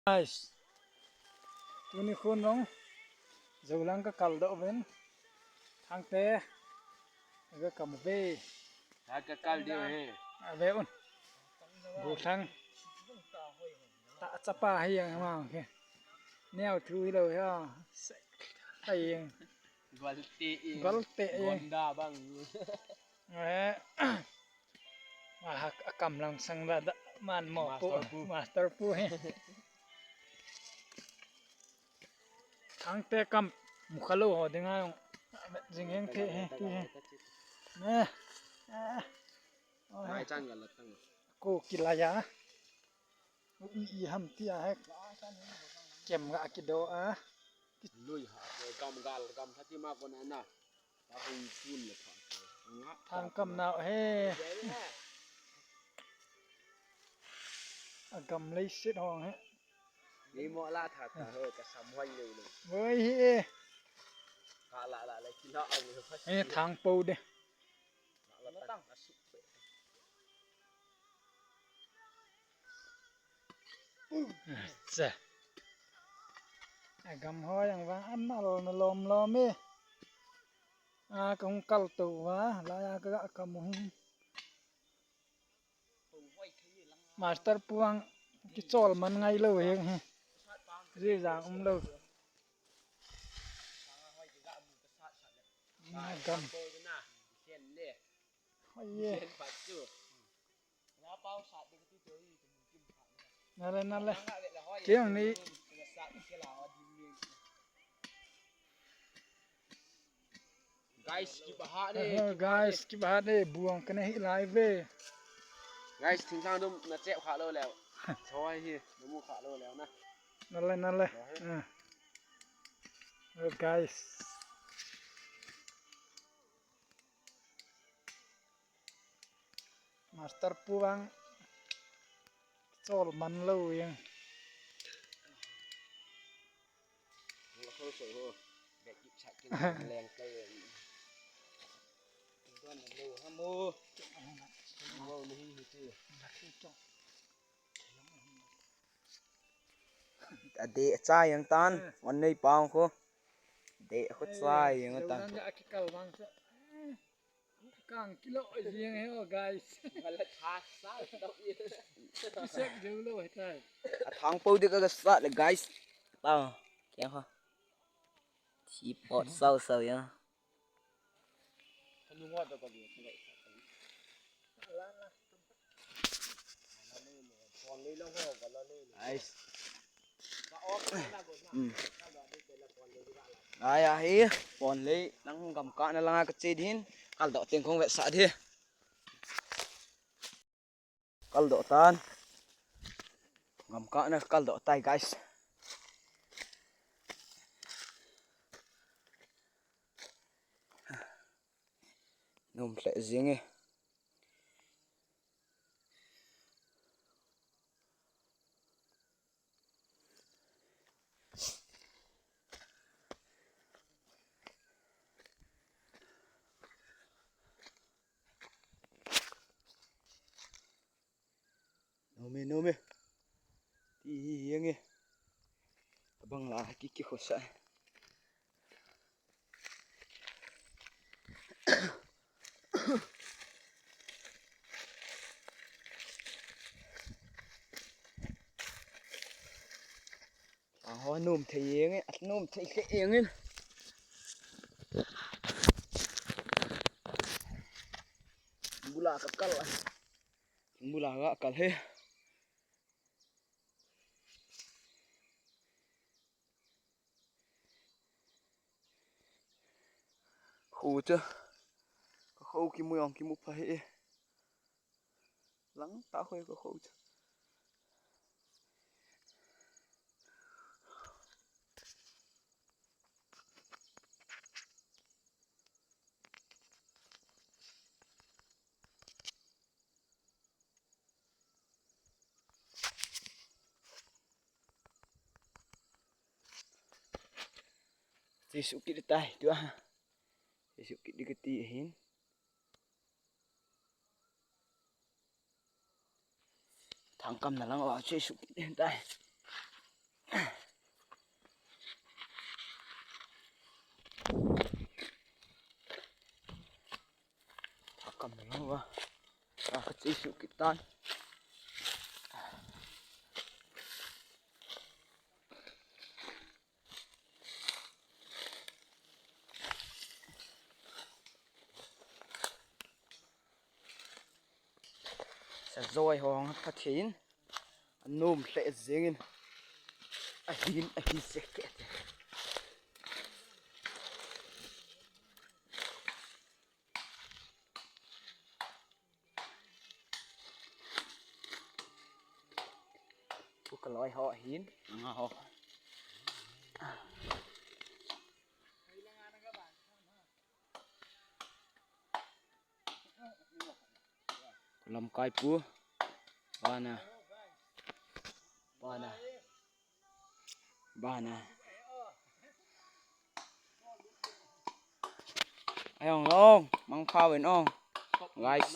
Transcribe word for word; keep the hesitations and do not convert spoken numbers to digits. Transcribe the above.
Guys, tuni khun jong, jou lang ka kal doh uvin, Thangte, ka kam uve. Thang ka kal diu ahi. Ave un. Gothang. Ta chapa hi ang mang ke. Neo thu hi lou hi a. Sek. Ta yeng. Gol te yeng. Gol te yeng. Gonda bang. Eh. Wah, a kam lang sang da, da man mo pu. Master pu. Master pu hi. Thangte kam mu kha lou ho dinga jong. Jing heng the hi ti hi. Ne. Ah. Nai chan gal la tang. Ko kila ya. I, i ham ti a hek. Kem ga kido a. Lui ha, gam gal, gam tha ti ma ko na na. Ta hung chun le pha. Nga. Thang kam nau he. A gam lei sit hong he. Ni mo la tha ta ho ka sam hoi le le. Woi hi e. Ka la la le ki la au le pha. E thang po de. La la ta su. Cha. A gam ho jong vang an nal na lom lom e. A ka hung kal to va, la ya ka ga kam u hi. Master pu ang kichol man ngai lou hi hi. Ji jang um lou. A gam. Hoi ye. Nale, nale. Keng ni. Guys, kiba ha de. Oh, guys, kiba ha de. Buang kene hi live ve. Guys, thing thang dum na chep kha lou leo. Choi hi, na mu kha lou leo na. Nale, nale. Ah. Oh, guys. Master pu vang chol man lou jeng. Adeh chai jeng tan, wan nei pang khu. Deh khu chai jeng tan. Kang kilo jeng he o, guys. Wala tha sa to ye. Kisek jeu lo he tai. A thang po dik ka sat le, guys. Ta. Kya ha. Thi pot sao sao ya. Kanu ngo to ko ye. Ais. Ai, ai, pon lei lang gam kah na langa ka che din, kal doh teng kong vetsah di. Kal doh tan. Gam kah na kal doh tai, guys. Nom lheh jing e. Nom e, nom e. Ti hi hi ang e. Abang la ki ki khosa. Aho, nom thei jeng e, nom thei lheh jeng e. Bula ka kal a. Bula ka kal he. Khu chu. Ka khu kimu jong kimu pha hi e. Lang ta khu ka khu chu. Che suh kit tai tua. Che suh kit di kati ahin. Thangkam na lang a che suh kit tai. Akam na lo va. Aka chi su kitan. Sa zoi hong Pathian anom hle jengin ahin ahi sek te. Ku ka loi ho hin nga ho. Lamkai pu. Bana. Bana. Bana. Ai ong ong, mang pha wen ong. Guys.